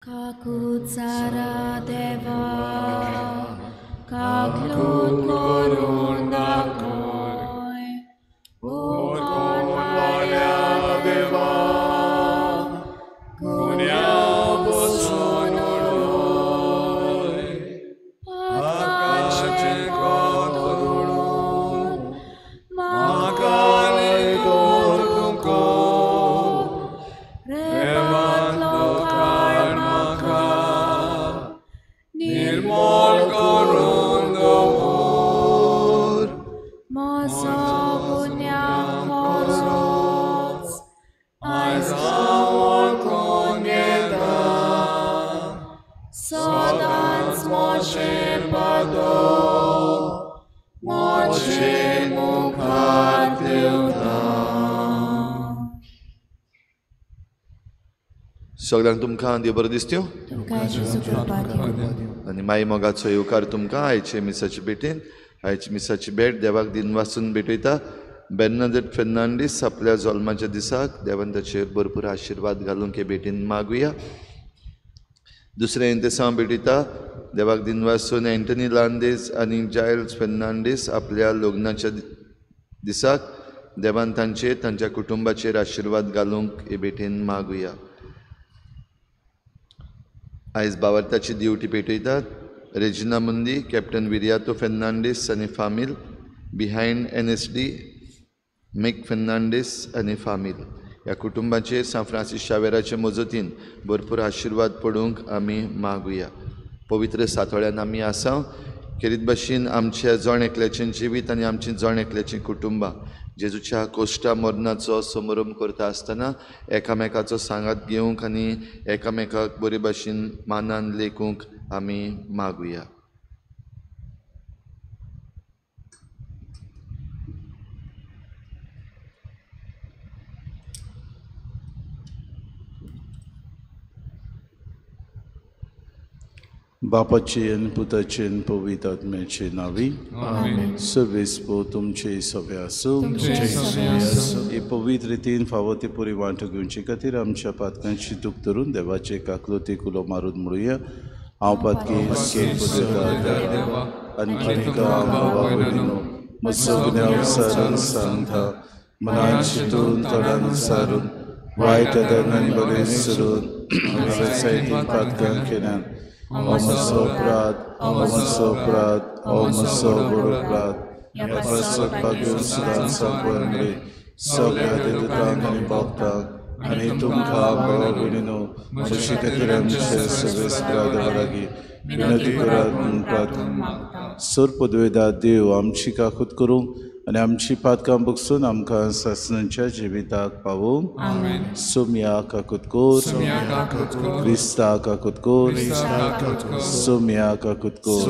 काकुचारा देवा काकलूत करून दाखय उरकोन वाल्या देवा गुन्यांव बसून उडय पातकाचें कोत उडोवन म्हाका लेगोर तुमको रेमांतलो काड म्हाका निर्मोल करून दवर म्हजो गुन्यांव खरोच आयज हांव वळखून घेता सदांच म्हजें पातक म्हजे मुखार देंवता. सगळ्यांक तुमकां देव बरें दिसत्यो तुमकां जेजू कृपा दिवं. आनी माई मोगाचो येवकार तुमकां आयचे मिसाचे भेटेन. आयची मिसाची भेट देवाक दिनवासून भेटयता. बेर्नादेत फेर्नांडीस आपल्या जल्माच्या दिसाक देवान ताचेर भरपूर आशिर्वाद घालूंक हे भेटीन मागुया. दुसरें इंतेसांव भेटयता देवाक दिनवासून एंटनी लांदेज आनी जायल्स फेर्नांडीस आपल्या लग्नाच्या दिसाक देवान तांचेर तांच्या कुटुंबाचेर आशिर्वाद घालूंक हे भेटीन मागुया. आयज बावर्ताची दिवटी पेटयतात रेजिना मुंदी, कॅप्टन विरियातो फेर्नांडीस आनी फामील, बिहायंड NSD make Fernandes आनी फामील. ह्या कुटुंबाचेर सांत फ्रांसीस शावेराचे मजतीन भरपूर आशिर्वाद पडूंक आमी मागुया. पवित्र सातोळ्यान आमी आसा खेरीत भाशेन आमच्या जण एकल्याचें जिवीत आनी आमचीं जण एकल्याचीं कुटुंबां जेजूच्या कोश्टा मरणाचो समारंभ करता आसतना एकामेकाचो सांगात घेवंक आनी एकामेकाक बरे भाशेन मानान लेखूंक आमी मागुया. बापाचे आनी पुताचे आनी पवित्र आत्म्याचे नांवी सर्वेस्पो तुमचे सवे आसूं. हे पवित्र रितीन फावो ती पुरी वांटो घेवचे खातीर आमच्या पातकांची दूख धरून देवाचे काकलुतीक उलो मारून म्हणुया. हांव पातकी आनी तुमकां भावा भयणीनो म्हजो गुन्यांव सारून सांगता मनान चिंतून तोंडान सारून वायट आनी बरें सरून पातकां केल्यान. म्हजो अपराध, म्हजो अपराध, म्हजो व्हड अपराध. ह्या पासत घेवन सदांच सांगपी सगळ्या देवतांक आनी भक्तांक आनी तुमकां भावा भयणीनो म्हजे खातीर आमचे सगळे देवा लागीं विनंती करात म्हूण प्रार्थना. सर पदवेदार देव आमची काकूत करूंक आनी आमची पातकां बगसून आमकां सासणाच्या जिविताक पावोवंक. सोम्या काकूत कोर, क्रिस्ता काकूत कोर, सोम्या काकूत कोर.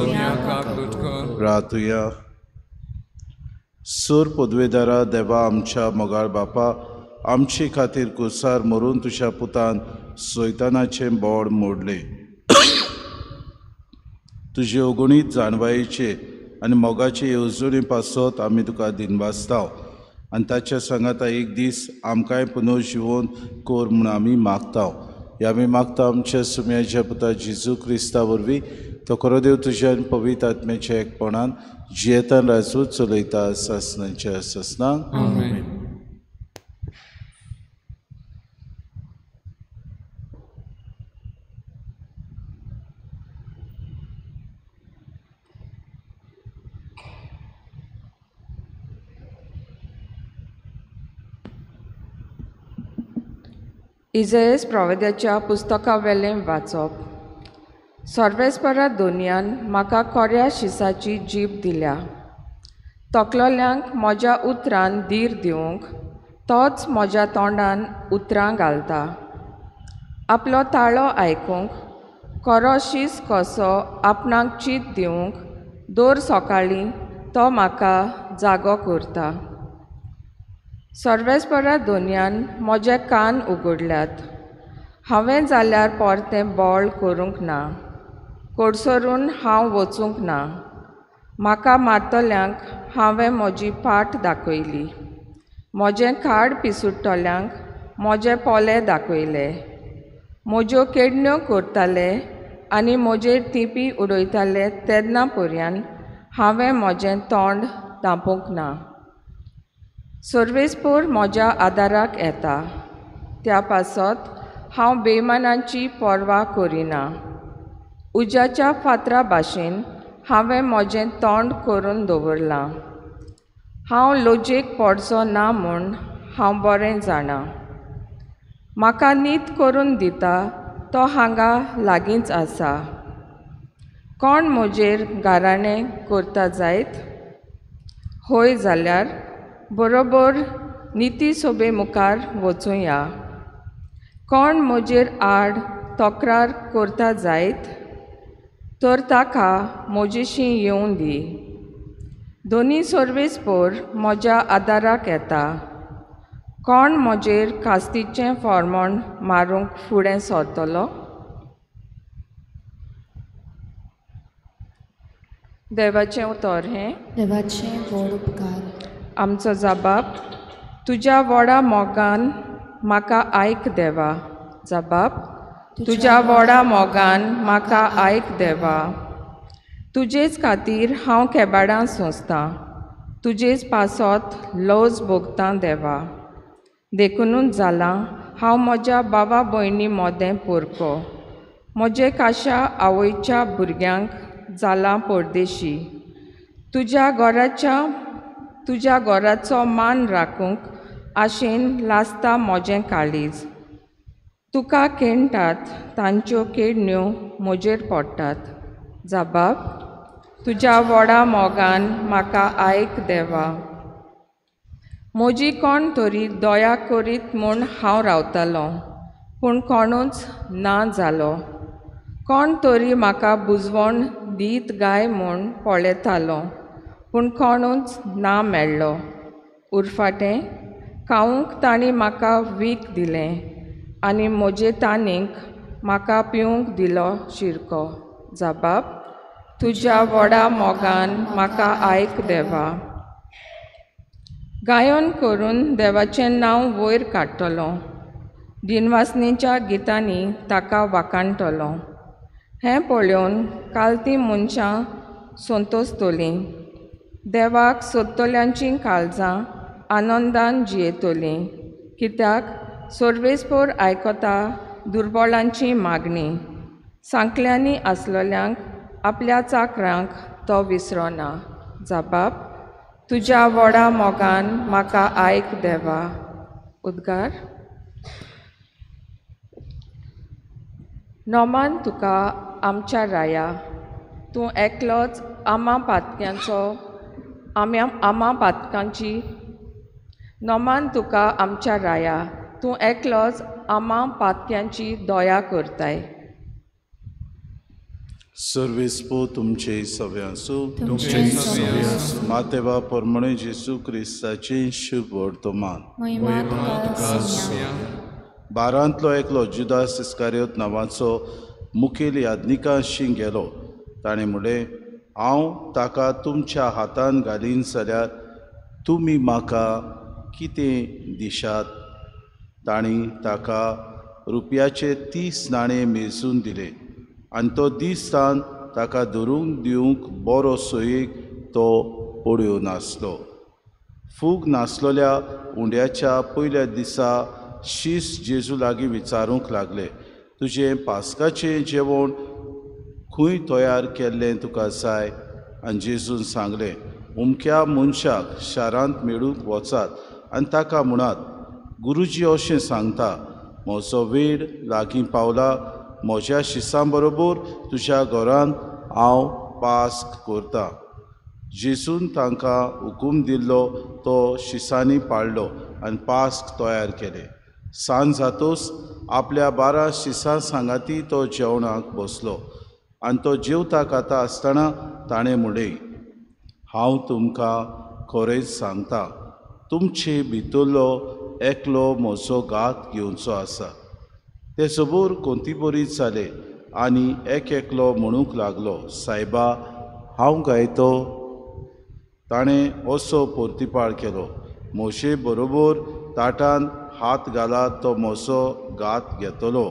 रातुया. सोर पदवेदारा देवा आमच्या मोगाळ बापा, आमचे खातीर कुसार मरून तुज्या पुतान सैतानाचें बोड मोडलें. तुजे अगणीत जाणवायेचे आनी मोगाचे येवजणे पासत आमी तुका दिनवासता आनी ताच्या सांगाता एक दीस आमकांय पुनर्जिवन कर म्हूण आमी मागता. हे आमी मागता आमच्या सुम्याच्या पुता जेजू क्रिस्ता वरवीं. तो खरो देव तुज्या आनी पवित्र आत्म्याच्या एकपणान जियेतान राजू चलयता सासणाच्या सासणाक. आमेन. इजयस प्रवेद्याच्या पुस्तकावेलें वाचप. सर्वेस्परा दोनयान म्हाका कोऱ्या शिसाची जीब दिल्या, तकलोल्यांक म्हज्या उतरान धीर दिवंक तोच म्हज्या तोंडान उतरां घालता. आपलो ताळो आयकूंक कोरो शीस कसो आपणाक चीत दिवंक दर सकाळीं तो म्हाका जागो करता. सर्वेस्परा दोनयान म्हजे कान उगडल्यात, हांवें जाल्यार परतें बोळ करूंक ना, कडसरून हांव वचूंक ना. म्हाका मारतल्यांक हांवें म्हजी पाट दाखयली, म्हजें खाड पिसुडटल्यांक म्हजे पोले दाखयले. म्हज्यो केडण्यो करताले आनी म्हजेर तिपी उडयताले तेन्ना पर्यान हांवें म्हजें तोंड धांपूंक ना. सर्वेस्पोर म्हज्या आदाराक येता, त्या पासत हांव बेमानाची पर्वा करिना. उज्याच्या फातरा भाशेन हांवें म्हजें तोंड करून दवरलां. हांव लजेक पडचो ना म्हूण हांव बरें जाणा. म्हाका नीत करून दिता तो हांगा लागींच आसा. कोण म्हजेर गाराणें करता जायत? हय जाल्यार बरोबर निती सोबे मुखार वचुया. कोण म्हजेर आड तक्रार करता जायत? तर ताका म्हजेशी येवं दी. दोनी सर्वेस्पोर म्हज्या आदाराक येता. कोण म्हजेर कास्तीचें फॉर्मोण मारूंक फुडें सरतलो? देवाचें उतर हें. देवाचें व्हड उपकार. आमचो जबाब, तुज्या व्हडा मोगान म्हाका आयक देवा. जबाब, तुज्या व्हडा मोगान म्हाका आयक देवा. तुजेच खातीर हांव केबाडां सोंसतां, तुजेच पासत लज भोगतां देवा. देखुनूच जालां हांव म्हज्या बाबा भयणी मोदें पोरको, म्हजे काशा आवयच्या भुरग्यांक जालां परदेशी. तुज्या घराचो मान राखूंक आशेन लासता म्हजें काळीज. तुका केणटात तांच्यो केडण्यो म्हजेर पडटात. जबाब, तुज्या व्हडा मोगान म्हाका आयक देवा. म्हजी कोण तरी दया करीत म्हूण हांव रावतालों, पूण कोणूच ना जालो. कोण तरी म्हाका बुजवण दीत गाय म्हूण पळयतालो, पूण कोणूच ना मेळ्ळो. उरफाटें खावंक तांणी म्हाका वीख दिलें आनी म्हजे तानीक म्हाका पिवंक दिलो शिरको. जबाब, तुज्या व्हडा मोगान म्हाका आयक देवा. गायन करून देवाचें नांव वयर काडटलो, दिनवासनेच्या गितांनी ताका वाखाणटलो. हें पळोवन काल तीं मनशां संतोसतलीं, देवाक सोदतल्यांचीं काळजां आनंदान जियेतलीं. कित्याक सर्वेस्पोर आयकता दुर्बळांची मागणी, सांकल्यांनी आसलेल्यांक आपल्या चाकरांक तो विसरना. जबाब, तुज्या व्हडा मोगान म्हाका आयक देवा. उद्गार. नोमान तुका आमच्या राया, तूं एकलोच आमा पातक्यांचो आमा पातकांची. नोमान तुका आमच्या राया, तूं एकलोच आमा पातक्यांची दया करताय. सर्वेस्पो तुमचे सव्यांसू मातेवा परमणे जेसू क्रिस्ताचे शुभ वर्तमान. बारांतलो एकलो जुदास इस्कारियोत नांवाचो मुखेल याज्ञिकांशी गेलो. ताणें म्हणलें, हांव ताका तुमच्या हातान घालीन जाल्यार तुमी म्हाका कितें दिशात? तांणी ताका रुपयाचे 30 नाणे मेजून दिले आनी तो दिसान ताका धरूंक दिवंक बरो सोयीक तो पळोवन नासलो. फूग नासलेल्या उंड्याच्या पयल्या दिसा शीस जेजू लागीं विचारूंक लागले, तुजें पास्काचें जेवण खंय तयार केल्लें तुका जाय? आनी जेजून सांगलें, उमक्या मनशाक शारांत मेळूंक वचात आनी ताका म्हणात, गुरुजी अशें सांगता, म्हजो वेळ लागीं पावला, म्हज्या शिसां बरोबर तुज्या घरांत हांव पास्क करतां. जेजून तांकां हुकूम दिल्लो तो शिसांनी पाळ्ळो आनी पास्क तयार केलें. सांज जातोच आपल्या 12 शिसां सांगाती तो जेवणाक बसलो आनी तो जेवता खाता आसतना ताणें म्हणलें, हांव तुमकां खरेंच सांगता, तुमचे भितरलो एकलो म्हजो घात घेवचो आसा. ते सबूर कोंती बरी जाले आनी एक एकलो म्हणूंक लागलो, सायबा हांव गायतो? ताणें असो परतिपाळ केलो, म्हजे बरोबर ताटान हात घाला तो म्हजो घात घेतलो.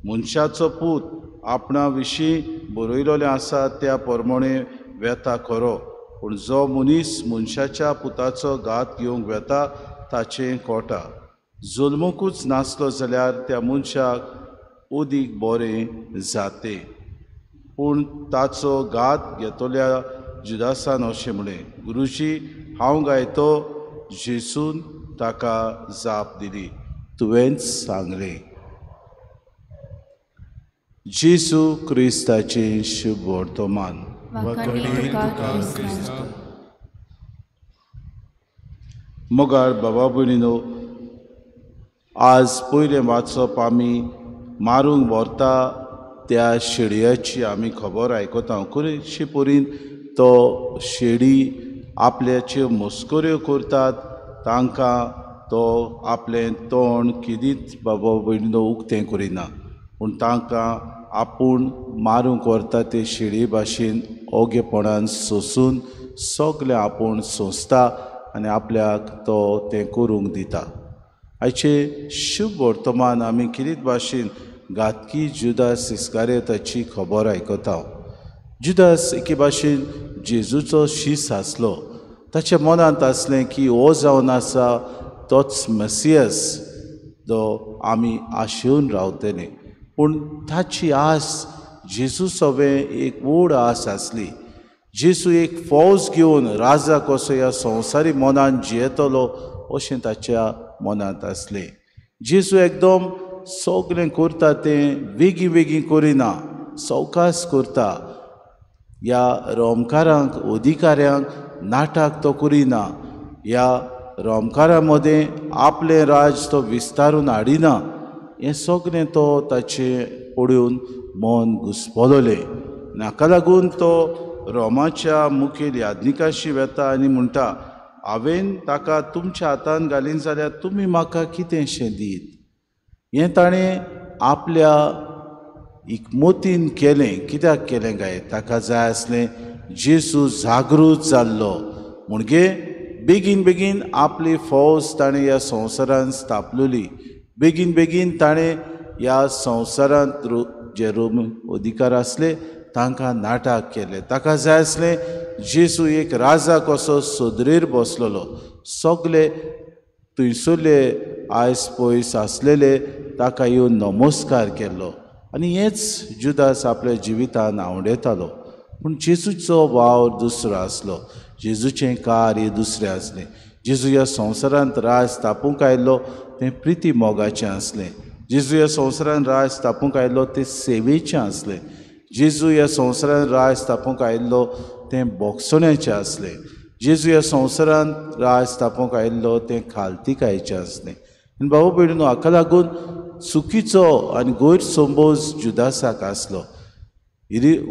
मनशाचो पूत आपणा विशीं बरयलेलें आसा त्या प्रमाणे वेता खरो, पूण जो मनीस मनशाच्या पुताचो घात घेवंक वेता ताचें कोटा। जल्मूकूच नासलो जाल्यार त्या मनशाक उदीक बरें जाते। पूण ताचो घात घेतल्या जुदासान अशें म्हणलें, गुरुजी हांव गायतो। जेसून ताका जाप दिली, तुवेंच सांगलें। जेजू क्रिस्ताचें शुभ वर्तमान। मोगाळ बाबा भयणीनो, आज पयलें वाचप आमी मारूंक व्हरता त्या शेडयाची आमी खबर आयकता। कशी परीन तो शेडी आपल्याच्यो मस्कऱ्यो करतात, तांकां तो आपलें तोंड केदीच बाबा भयणीनो उक्तें करिना, पूण तांकां आपूण मारूंक व्हरता ते शेडये भाशेन ओगेपणान सोंसून सगळें आपूण सोंसता आनी आपल्याक तो तें करूंक दिता। आयचें शुभ वर्तमान आमी किरीत भाशेन घातकी जुदास इस्कारियोताची खबर आयकता। जुदास एके भाशेन जेजूचो शीस आसलो। ताच्या मनांत आसलें की हो जावन आसा तोच मसियस जो आमी आशेवन रावतले। पूण ताची आस जेजू सवें एक व्हड आस आसली। जेजू एक फौज घेवन राजा कसो ह्या संवसारी मनान जियेतलो अशें ताच्या मनांत आसलें। जेजू एकदम सगळें करता तें वेगीं वेगीं करिना, सवकास करता। ह्या रोमकारांक अधिकाऱ्यांक नाटक तो करिना, ह्या रोमकारां मदें आपलें राज तो विस्तारून हाडिना। हें सगळें तो ताचें पळोवन मन घुस्पलोलें। हाका लागून तो रोमाच्या मुखेल याज्ञिकाशी वेता आनी म्हणटा, हांवें ताका तुमच्या हातान घालीन जाल्यार तुमी म्हाका कितेंशें दीत। हें ताणें आपल्या इकमतीन केलें। कित्याक केलें काय? ताका जाय आसलें जेजू जागृत जाल्लो म्हणगे बेगीन बेगीन आपली फौज ताणें ह्या संवसारांत स्थापलेली। बेगीन बेगीन ताणें ह्या संवसारांत जे रोम अधिकार आसले तांकां नाटक केलें। ताका जाय आसलें जेजू एक राजा कसो सदरेर बसलेलो, सगळे थंयसरले आयस पयस आसलेले ताका येवन नमस्कार केल्लो। आनी हेंच जुदास आपल्या जिवितान आवडेतालो। पूण जेजूचो वावर दुसरो आसलो, जेजूचें कार्य दुसरें आसलें। जेजू ह्या संवसारांत राज स्थापूंक आयिल्लो तें प्रिती मोगाचें आसलें। जेजू ह्या संवसारांत राज स्थापूंक आयिल्लो तें सेवेचें आसलें। जेजू ह्या संवसारांत राज स्थापूंक आयिल्लो तें बोगसण्याचें आसलें। जेजू ह्या संवसारांत राज स्थापूंक आयिल्लो तें खालतिकायेचें आसलें। आनी भाऊ भयणीनो, हाका लागून चुकीचो आनी गैरसमज जुदासाक आसलो।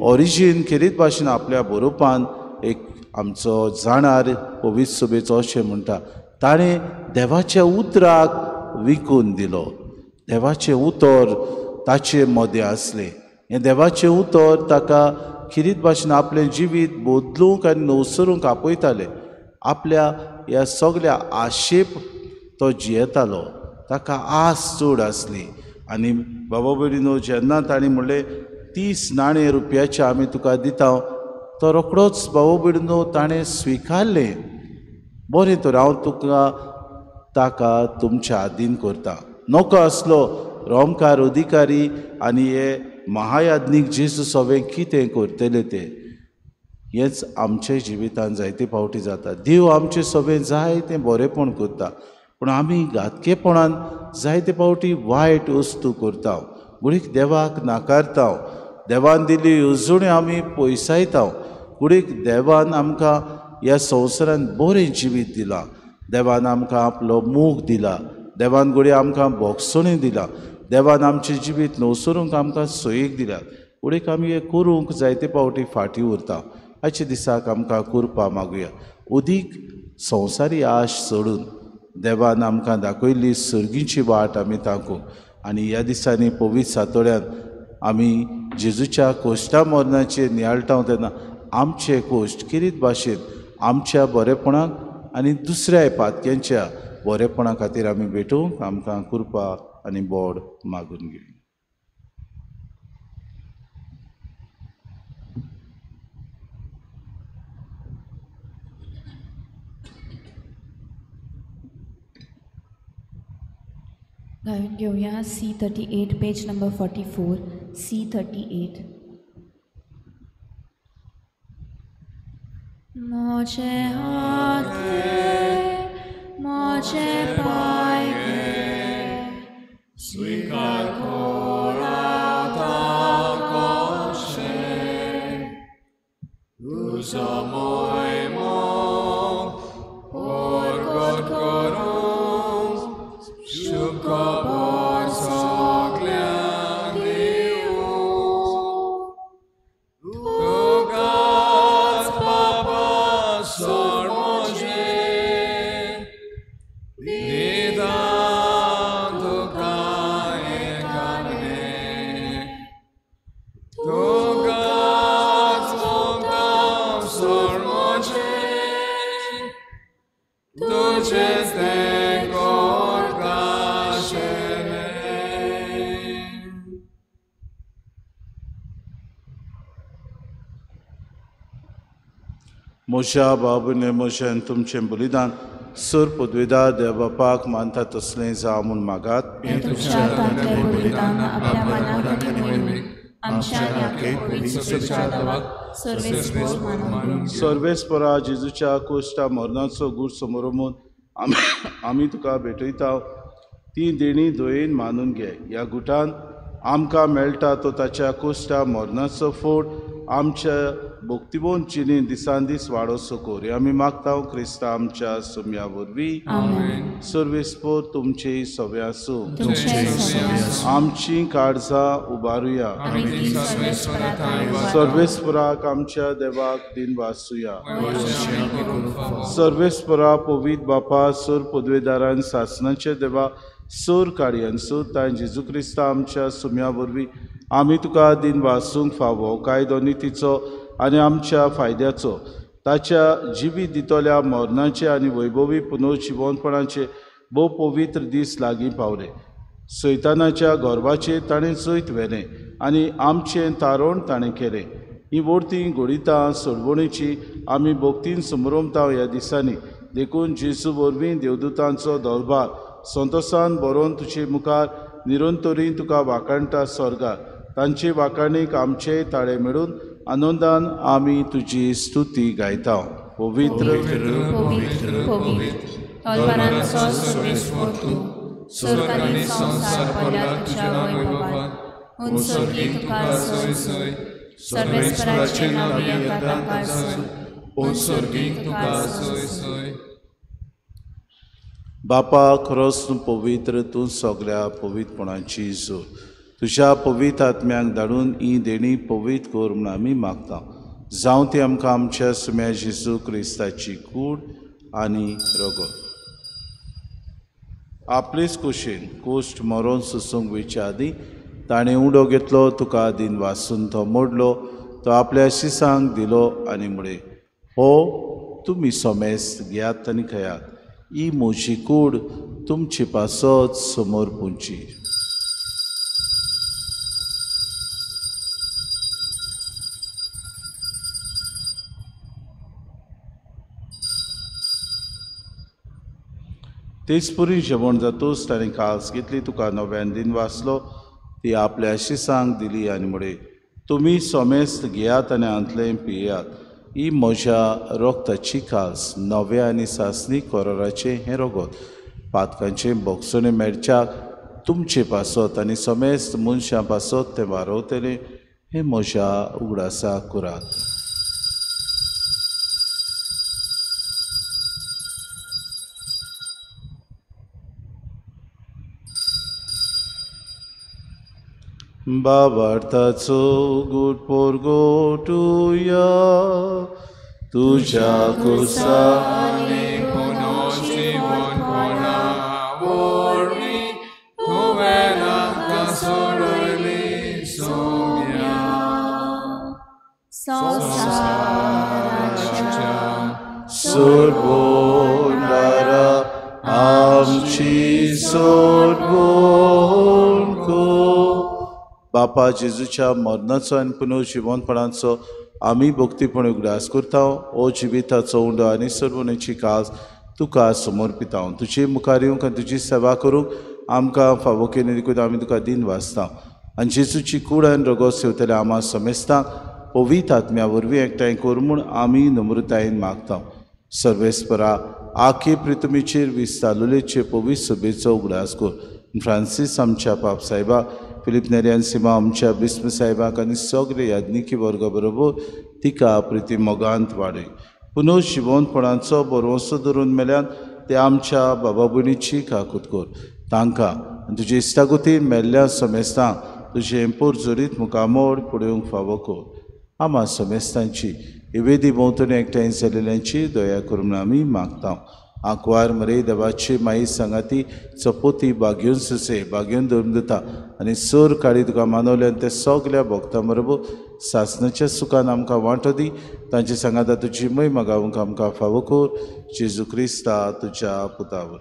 ओरिजीन खेरीत भाशेन आपल्या बरोवपान एक आमचो जाणार पवित्र सभेचो अशें म्हणटा, ताणें देवाच्या उतराक विकून दिलो। देवाचें उतर ताचे मदें आसलें। हें देवाचें उतर ताका खेरीत भाशेन आपलें जिवीत बदलूंक आनी नवसरूंक आपयतालें। आपल्या ह्या सगल्या आशेप तो जियेतालो, ताका आस चड आसली। आनी बाबा भयणीनो, जेन्ना ताणें म्हणलें 30 नाणे रुपयाचे आमी तुका दिता, तो रोखडोच बाबा भयणीनो ताणें स्विकारलें। बरें तर हांव तुका ताका तुमच्या आदीन करता। नको आसलो रोमकार अधिकारी आनी हे महायाज्ञीक जेजू सवें कितें करतले ते। हेंच आमच्या जिवितान जायते फावटी जाता। देव आमचे सवें जायतें बरेंपण करता, पूण आमी घातकेपणान जायते फावटी वायट वस्तू करता, गुडीक देवाक नाकारता, देवान दिल्ली येवजण्यो आमी पयसायता। गुडीक देवान आमकां ह्या संवसारांत बरें जिवीत दिलां, देवान आमकां आपलो मोग दिला, देवान घडये आमकां बोगसणी दिला, देवान आमचें जिवीत नवसरूंक आमकां सोयीक दिल्या। गुडीक आमी हें करूंक जायते फावटी फाटीं उरता। आयच्या दिसाक आमकां कृपा मागुया, अदीक संवसारी आश सोडून देवान आमकां दाखयल्ली सर्गीची वाट आमी तांकूंक। आनी ह्या दिसांनी पवित्र सातोड्यान आमी जेजूच्या कोश्टा मरणाचेर नियाळटा तेन्ना आमचे कोश्ट खेरीत भाशेन आमच्या बरेपणाक आनी दुसऱ्या पातक्यांच्या बरेपणा खातीर आमी भेटूंक आमकां कृपा आनी बोड मागून घेवया। गायन घेवया C38 page number 44 C38. मोजे हाते मोजे पाय स्वीकार कोराता कोशे तुजो मोयमो पोरगोट करूं शुभ खबर सगळ्यांक दिवं तुकाच बाबा सोड म्हजें निदान तुका एकाने तुकाच मोगान सोड म्हजें तुजेंच तें करता शेलें. म्हज्या बाबूने म्हजें तुमचें बलिदान सर पदवेदार देव बापाक मानता तसलें जावं म्हूण मागात. हें तुमच्या हातांतलें बलिदान आपल्या मनाक आनी मोहिमेक आमच्या आनी आपल्या पवित्र सुच्या देवाक सर्वेस्पोर मानून घेवं. सर्वेस्परा जेजूच्या कोश्टा मरणाचो गूट समोर आमी तुका भेटयता ती देणी दयेन मानून घे. ह्या गुटान आमकां मेळटा तो ताच्या कोश्टा मरणाचो फोट आमच्या भक्तिवंत जिणेंत दिसान दीस वाडोसो कर. आमी मागता क्रिस्ता आमच्या सुम्या वरवीं. आमेन. सर्वेस्पोर तुमचे सवे आसूं. तुमचें सवे आसूं. आमची काळजां उबारुया. आमी ती सर्वेस्परा थंय उबारता. सर्वेस्पराक आमच्या देवाक दिन वासुया. वय करूंक फावो. सर्वेस्परा पवित्र बापा सर पदवेदारान सासणाचे देवा सर कार्यान सर तांय जेजू क्रिस्ता आमच्या सुम्या वरवीं आमी तुका दिन वासूंक फावो कायदो नितीचो आनी आमच्या फायद्याचो ताच्या जिवीत दितल्या मरणाचे आनी वैभवी पुनर्जिवनपणाचे भोव पवित्र दीस लागीं पावले. सैतानाच्या गर्वाचेर ताणें जैत व्हेलें आनी आमचें तारण ताणें केलें. ही वर्ती घडितां सोडवणेची आमी भक्तीन समरमता ह्या दिसांनी. देखून जेजू वरवीं देवदूतांचो दरबार संतोसान बरोवन तुजे मुखार निरंतरी तुका वाखाणटा स्वर्गार. तांचे वाखाणीक आमचे ताळे मेळून आनंदान आमी तुजी स्तुती गायता. पवित्र पवित्र पवित्र तलवारांचो सर्वेस्पोर तूं स्वर्ग आनी संवसार भरला तुज्या वैभवान. हून स्वर्गी तुका सोय सोय सर्वेस्पराचें नांव येता ताका सोय ओ स्वर्गीक तुका सोय सोय. बापा खरोच तूं पवित्र तूं सगळ्या पवित्रपणाची जोड. तुज्या पवित्र आत्म्यांक धाडून ही देणी पवित्र कर म्हूण आमी मागता. जावं ती आमकां आमच्या सुम्या जेजू क्रिस्ताची कूड आनी रगत. आपलेच कुशीन कोश्ट मरोन सोसूंक वयच्या आदीं ताणें उडो घेतलो तुका दिन वासून तो मोडलो तो आपल्या शिसांक दिलो आनी म्हळें हो तुमी सोमेस्त घेयात आनी खेयात. ही म्हजी कूड तुमचे पासत समोर पुंची. तेच पुरी जेवण जातूच ताणें कास घेतली तुका नव्यान दिन वाचलो ती आपल्या शिसांक दिली आनी म्हळें तुमी सोमेस्त घेयात आनी हांतलें पियात. ही म्हज्या रोगताची कास नव्या आनी सासणी कोराराचें हें रगत पातकांचें भोगसणें मेळच्याक तुमचे पासत आनी समेस्त मनशां पासत तें वारवतलें. हें म्हज्या उगडासाक करात. बाबार्थाचो गुड पोरगोटुया तुज्या कुसानी पुनर्जीवनपणा वरवीं तुवें आमकां सोडयली सोम्या. संवसाराच्या सोडवणारा आमची सोडवण कर. बापा जेजूच्या मरणाचो आनी पुनर्जिवनपणाचो आमी भक्तीपण उगडास करता. ओ जिविताचो उंडो आनी सर्वणेची कास तुका समर्पिता. तुजे मुखार येवंक आनी तुजी सेवा करूंक आमकां फावो केली देखून आमी तुका दिन वाचता आनी जेजूची कूड आनी रगत सेवतले आमा समेस्तांक पवित्र आत्म्या वरवीं एकठांय कर म्हूण आमी नम्रतायेन मागता. सर्वेस्परा आखे प्रितमीचेर विस्तारलेचे पवित्र सभेचो उगडास कर. फ्रांसीस आमच्या पाप साहेबा, फिलीप नेरियान सीमा आमच्या बिस्म साहेबाक आनी सगळे याज्ञिकी वर्गा बरोबर तिका प्रिती मोगांत वाडय. पुनः जिवंतपणाचो बरवसो धरून मेल्यान ते आमच्या बाबा भयणीची काकूत कर. तांकां आनी तुजे इश्टागतीन मेल्ल्या समेस्तांक तुजें पोरजोरीत मुखामोड पळोवंक फावो कर. आमा समेस्तांची इवेदी भोंवतणी एकठांय जाल्ल्यांची दया करून आमी मागता. आंकवार मरे देवाची माई सांगाती चपोती बागेवन सुसे बागेवन धरून दिता आनी सोर काळी तुका मानवल्यान ते सगल्या भोगता बरोबर सासणाच्या सुखान आमकां वांटो दी. तांचे सांगाता तुजी महिमा गावंक आमकां फावो कर. जेजू क्रिस्ता तुज्या पुतावर.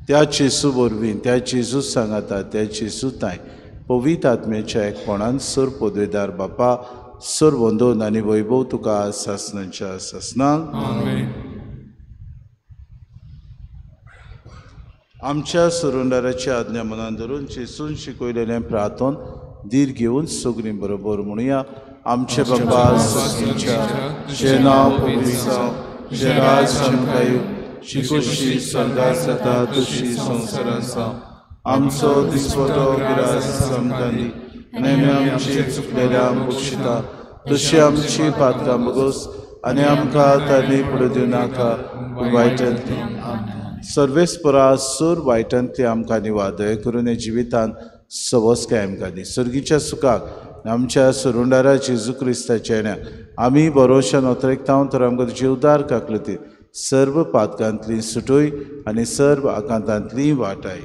त्या जेजू वरवीं, त्या जेजू सांगाता, त्या जेजू ताय पवित्र आत्म्याच्या एकपणान सर पदवेदार बापा सर वंदोन आनी वैभव तुका सासणाच्या सासणाक. आमेन. आमच्या सुरुंडाराची आज्ञा मनान धरून जेजून शिकयलेलें प्रार्थन धीर घेवन सगळीं बरोबर म्हणुया. आमचे बापा सर्गीच्या, तुजें नांव पवित्र जावं, तुजें राज आमकां येवं, तुजी खोशी स्वर्गार जाता तशी संवसारांत जावं. आमचो दिसवडो गिरास आमकां दी आनी आमी आमची चुकलेल्यांक बक्षिता तशी आमची पातकां बगोस आनी आमकां तांणी पडूं दिवं नाका, पूण वायटांतली. सर्वेस्परा सूर वायटांतली आमकां निवादय करून हे जिवितांत सवसकाय आमकां दी. सर्गीच्या सुखाक आमच्या सुरुंडारा जेजू क्रिस्ताच्या येण्याक आमी बरोवशान अतरेकता तर आमकां तुजी उदार काकलती सर्व पातकांतली सुटोय आनी सर्व आकांतांतली वाटाय.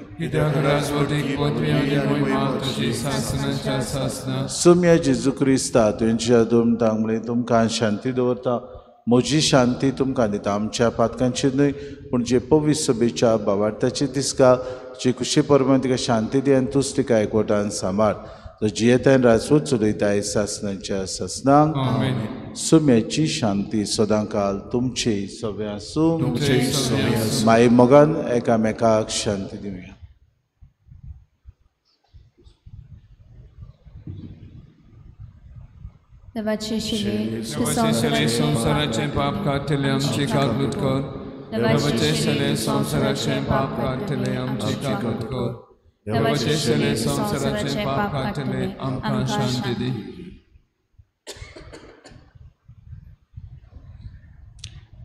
सुम्या जेजू क्रिस्ता तुमच्या दोन मुळे तुमकां शांती दवरता, म्हजी शांती तुमकां दिता. आमच्या पातकांची न्हय पूण जे पवित्र सभेच्या बावार्थाची दिसका जे कुशी प्रमाण तिका शांती दी आनी तूच तिका एकवटान सांबाळ. तो जियेतान राजवट चलयताय सासणाच्या सासणाक. सुम्याची शांती सदांकाल तुमचे सगळे आसूं. माई मोगान एकामेकाक शांती दिवया. देवाचे शिले संवसाराचें पाप काडटले आमची काकूत कर. देवाचे शिले संवसाराचें पाप काडटले आमची काकूत कर. देवाचे शिले संवसाराचें पाप काडटले आमकां शांती दी.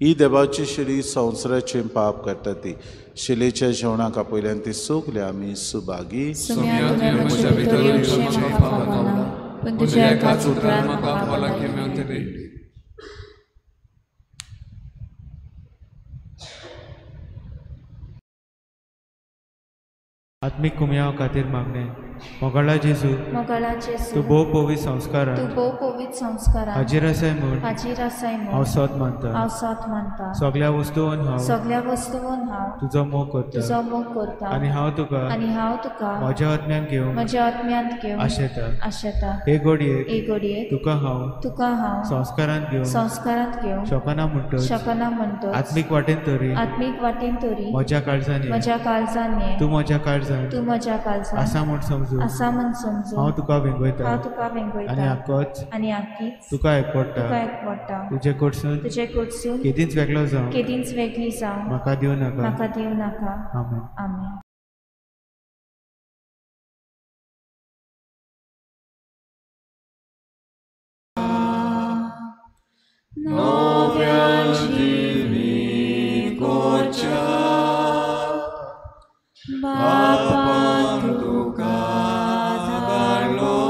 ही देवाची शिली संवसाराचें पाप काडटा ती शिलेच्या जेवणाक आपयल्यान ती सगळे आमी सुभागी. तुझ्या एकाच उतरान म्हाका भलायकी मेवतली. आत्मीक कुमयाव खातीर मागणें. मोगाळा जेजू, तूं भोव पवित्र संस्कारान हाजीर आसाय म्हूण हांव सत मानता. सगळ्या वस्तून हांव तुजो मोग करता आनी हांव तुका म्हज्या आत्म्यांत घेवंक आशेता. हे घडयेक तुका हांव संस्कारांत घेवंक शकना म्हणटच आत्मीक वाटेन तरी म्हज्या काळजान तूं म्हज्या काळजान आसा म्हूण समजून हांव तुका वेंगयता आनी आकीच तुका एकवटा. तुजे कडसून केदींच वेगळो जावं म्हाका दिवं नाका. आमेन. आमेन. बापान तुका धाडलो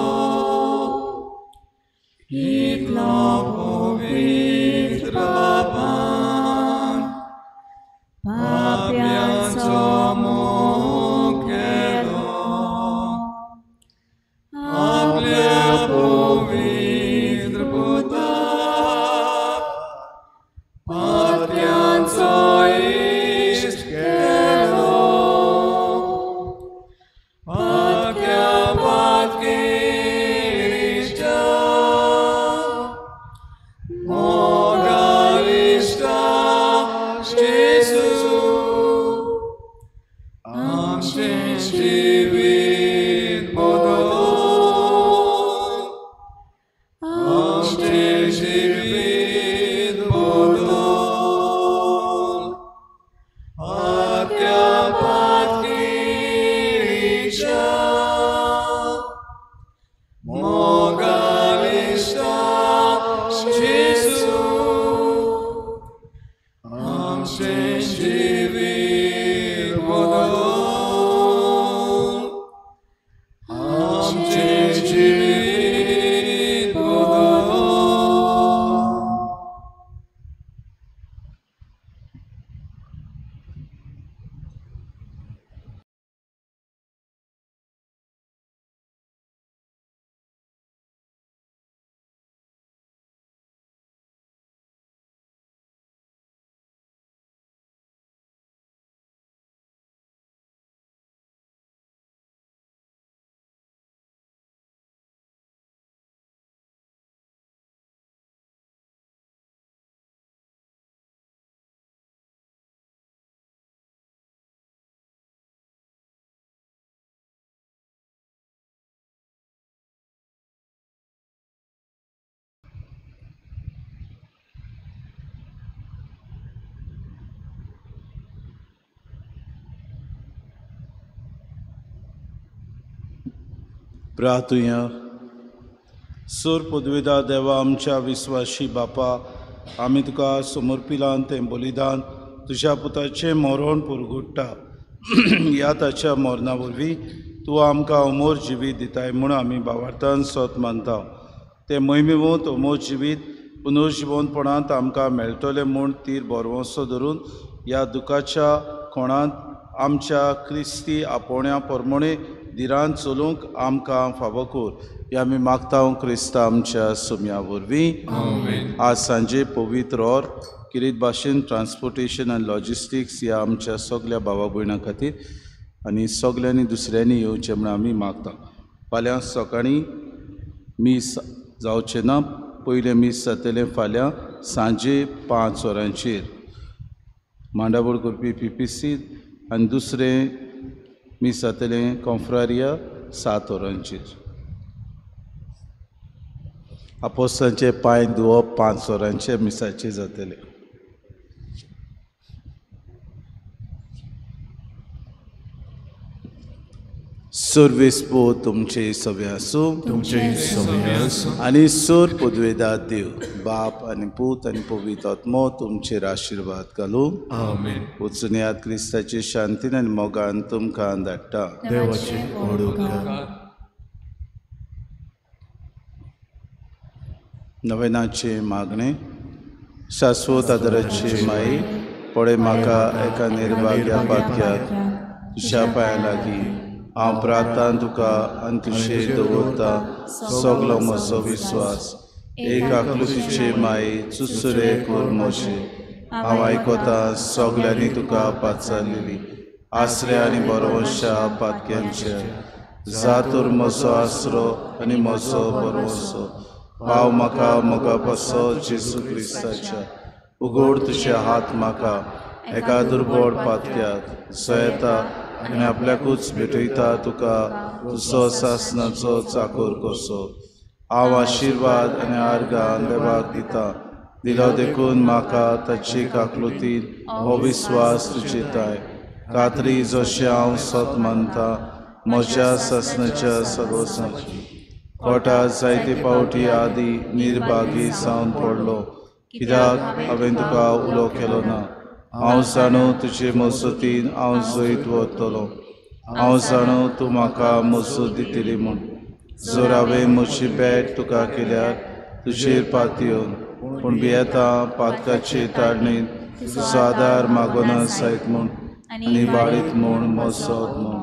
इतलो पवित्र बापान पाप्यांचो मोग केलो आपल्या पवित्र पुताक पाप्यांचो इश्ट केलो. मोगालिश्टा जेजू. मोगालिश्ता जेजू आमचें जिवीत बदल आमचें जिवीत बदल. प्रार्थुया. सोर पदवेदा देवा आमच्या विस्वाशी बापा, आमी तुका समर्पिलान तें बलिदान तुज्या पुताचें मरण पुरगुट्टा. ह्या ताच्या मरणा वरवीं तूं आमकां अमोर जिवीत दिताय म्हूण आमी बावार्थान सोत मानता. तें मोहिमेवंत अमोर जिवीत पुनर्जिवंतपणांत आमकां मेळटलें म्हूण तीर भरवंसो धरून ह्या दुखाच्या कोणांत आमच्या क्रिस्ती आपोवण्या प्रमाणे धिरान चलूंक आमकां फावो कर. ह्या आमी मागता क्रिस्ता आमच्या सुम्या वरवीं. आज सांजे पवित्र ऑर किरीत भाशेन ट्रान्सपोर्टेशन आनी लॉजिस्टिक्स ह्या आमच्या सगल्या भावा भयणां खातीर आनी सगल्यांनी दुसऱ्यांनी येवचें म्हूण आमी मागता. फाल्यां सकाळीं मीस जावचें ना, पयलें मीस जातलें फाल्यां सांजे 5 वरांचेर मांडावळ करपी PPC आनी दुसरें मीस जातलें कॉन्फ्रारिया 7 वरांचेर. आपोस्तांचे पांय धुवप 5 वरांचेर मिसाचेर जातलें. सर्वेस्पो तुमचे सवे आसूं, तुमचे सवे आसूं. आनी सोर पदवेदा देव बाप आनी पूत आनी पवित्र आत्मो तुमचेर आशिर्वाद घालूं. आमेन. वचून याद क्रिस्ताचे शांतीन आनी मोगान तुमकां धाडटा. देवाचे व्हड उपकार. नवेनाचे मागणे. शाश्वत आदराची माई, पळय म्हाका एका निर्भाग्या पातक्याक तुज्या पांयां लागीं हांव प्रार्थना तुका आनी तुजेर दवरता सगलो म्हजो विस्वास. एक आकृतीचे माई चुचुरे कर म्हजे. हांव आयकता सगल्यांनी तुका पाचारलेली आसऱ्या आनी बरवंशा पातक्यांच्या. जातूर म्हजो आसरो आनी म्हजो बरवंसो, पाव म्हाका मोगा पासो जेजू क्रिस्ताच्या. उगोड तुजे हात म्हाका एका दुर्बळ पातक्याक जो येता आनी आपल्याकूच भेटयता तुका तुजो सासनाचो चाकोर कसो. हांव आशिर्वाद आनी आर्गां देवाक दिता दिलो देखून म्हाका ताची काकलुतीन हो विस्वास तुजेताय कात्री जशें हांव सत मानता म्हज्या सासनाच्या सदोसाची. कोटा जायते पावटी आदी निर्भागी जावन पडलो कित्याक हांवें तुका उलो केलो ना. हांव जाणो तुजे मजतीन हांव जैत वतलो. हांव जाणो तूं म्हाका मजत दितली म्हूण. जर हांवें म्हजी भेट तुका केल्यार तुजेर पातयेवन, पूण भियेता पातकाचे ताळणेंत तुजो आदार मागोना जायत म्हूण आनी बाळीत म्हूण मजत म्हूण.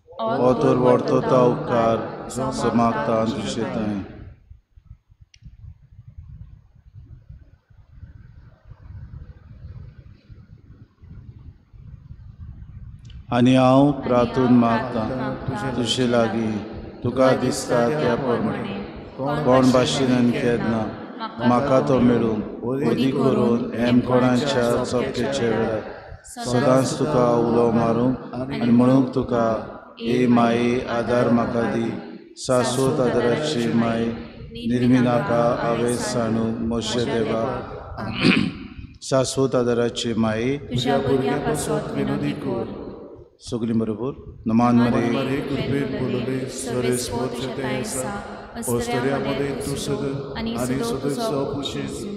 हो तर वर्तता उपकार जो मागता तुजे थंय. आनी हांव प्रार्थून मागता तुजे लागीं तुका दिसता त्या प्रमाणे कोण भाशेन आनी केन्ना म्हाका तो मेळूंक वदी करून हेमकोणाच्या चपकेच्या वेळार सदांच तुका उलो मारूंक आनी म्हणूंक तुका ए माये आदार म्हाका दी. शाश्वत आदाराची माय निर्मिनाका हांवें सांडू म्हजे देवा. शाश्वत आदाराची माये तुज्या भुरग्यां पासत विनोदी कर. सगळीं बरोबर नमान मरिये कृपेन भरलेली सर्वेस्पर तुजें आसा अस्तुऱ्यां मदें तूं सदळ आनी तुजो पूत जेजू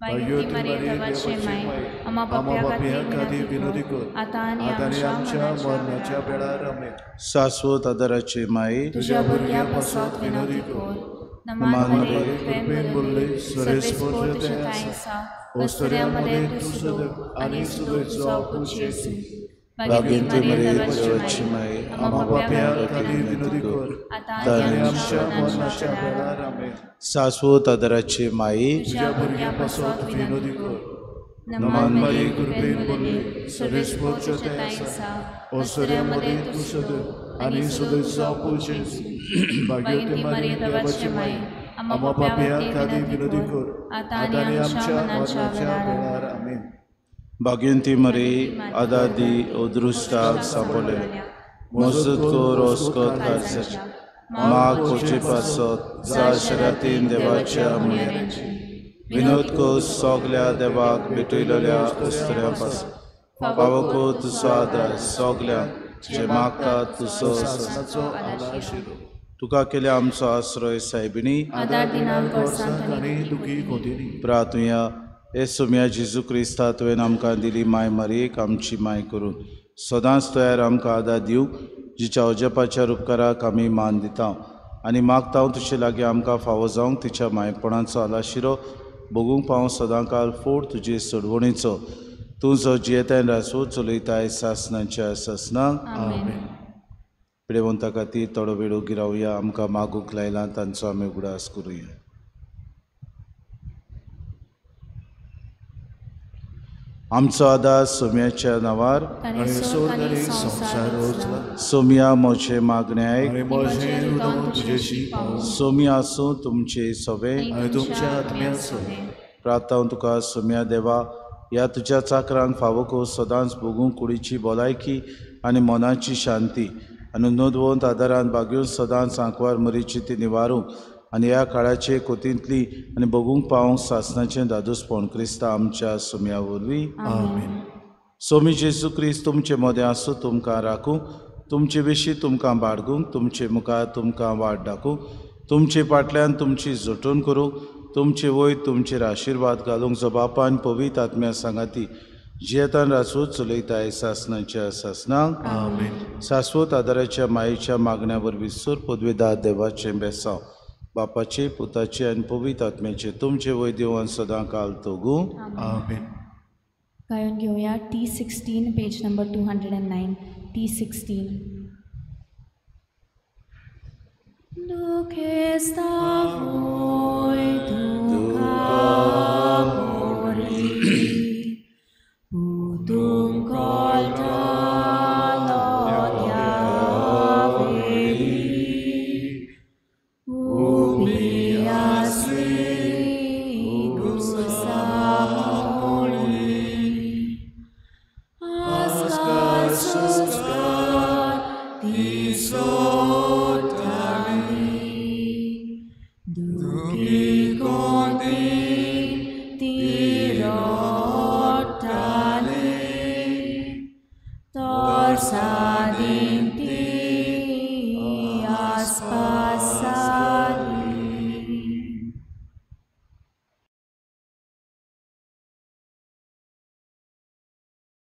भाग्यवती मरिये देवाची माय आम्हा पाप्यां खातीर विनवणी कर आतां आनी आमच्या मरणाच्या वेळार आमेन. शाश्वत आदाराची माये तुज्या भुरग्यां पासत विनवणी कर. नमान मरिये कृपेन भरलेली सर्वेस्पर तुजें आसा अस्तुऱ्यां मदें तूं सदळ आनी तुजो पूत जेजू भाग्यवती मरिये देवाची माये आम्हा पाप्यां खातीर विनवणी कर आतां आनी आमच्या मरणाच्या वेळार आमेन. शाश्वत आदाराची माये तुज्या भुरग्यां पासत विनवणी कर. नमान मरिये कृपेन भरलेली सर्वेस्पर तुजें आसा अस्तुऱ्यां मदें तूं सदळ आनी तुजो पूत जेजू भाग्यवती मरिये देवाची माये आम्हा पाप्यां खातीर विनवणी कर आतां आनी आमच्या मरणाच्या वेळार आमेन. भाग्यवती मरिये आदार दी अदृश्टाक सांपडले मजत कर ओस्कत कारसाची माग कोचे पासत जा शरातीन देवाच्या मुळ्याची विनोद कर सगल्या देवाक भेटयलेल्या अस्तुऱ्यां पासत फावो कर तुजो आदार सगल्यांक जे मागता तुजो तुका केल्या आमचो आश्रय सायबिणी प्रार्थुया. हे सोम्या जेजू क्रिस्ता तुवें आमकां दिली माय मरियेक आमची माय करून सदांच तयार आमकां आदार दिवंक जिच्या अजपाच्या उपकाराक आमी मान दिता आनी मागता तुजे लागीं आमकां फावो जावंक तिच्या मायपणाचो आलाशिरो भोगूंक पावूं सदांकाल फोड तुजे सोडवणीचो तूं जो जियेताय रासो चलयताय सासनाच्या सासनाक. पिडेवंता खातीर थोडो वेळ ओगी रावया. आमकां मागूंक लायला तांचो आमी उगडास करुया. आमचो आदार सोम्याच्या नांवार. सोम्या म्हजें मागणें आयक. सोम्या आसूं तुमचे सवे. प्रार्थना तुका सोम्या देवा ह्या तुज्या चाकरांक फावो कर सदांच भोगूंक कुडीची भलायकी आनी मनाची शांती आनी नोंदवंत आदारान बागेवन सदांच आंकवार मरीची ती निवारूंक आनी ह्या काळाचे कोतींतली आनी भोगूंक पावूंक सासनाचें दादोसपण क्रिस्ता आमच्या सोम्या वरवीं. आमेन. सोमी जेजू क्रिस्त तुमचे मदें आसूं, तुमकां राखूंक, तुमचे विशीं तुमकां बाळगूंक, तुमचे मुखार तुमकां वाट दाखोवंक, तुमचे फाटल्यान तुमची जटून करूंक, तुमचे वयर तुमचेर आशिर्वाद घालूंक जो बापान पवित्र आत्म्या सांगाती जियेतान रासू चलयताय सासनाच्या सासनाक. आमेन. शाश्वत आदाराच्या मायेच्या मागण्या वरवीं सूर पदवेदार देवाचें बेसांव बापाचे पुताचे आनी पवित्र आत्म्याचे तुमचे वयर देवान सदां काल तोगूं. आमेन. गायन घेवया T16 page number 209. T16. Duke stavoi duca mori utum colta Sotali, Duki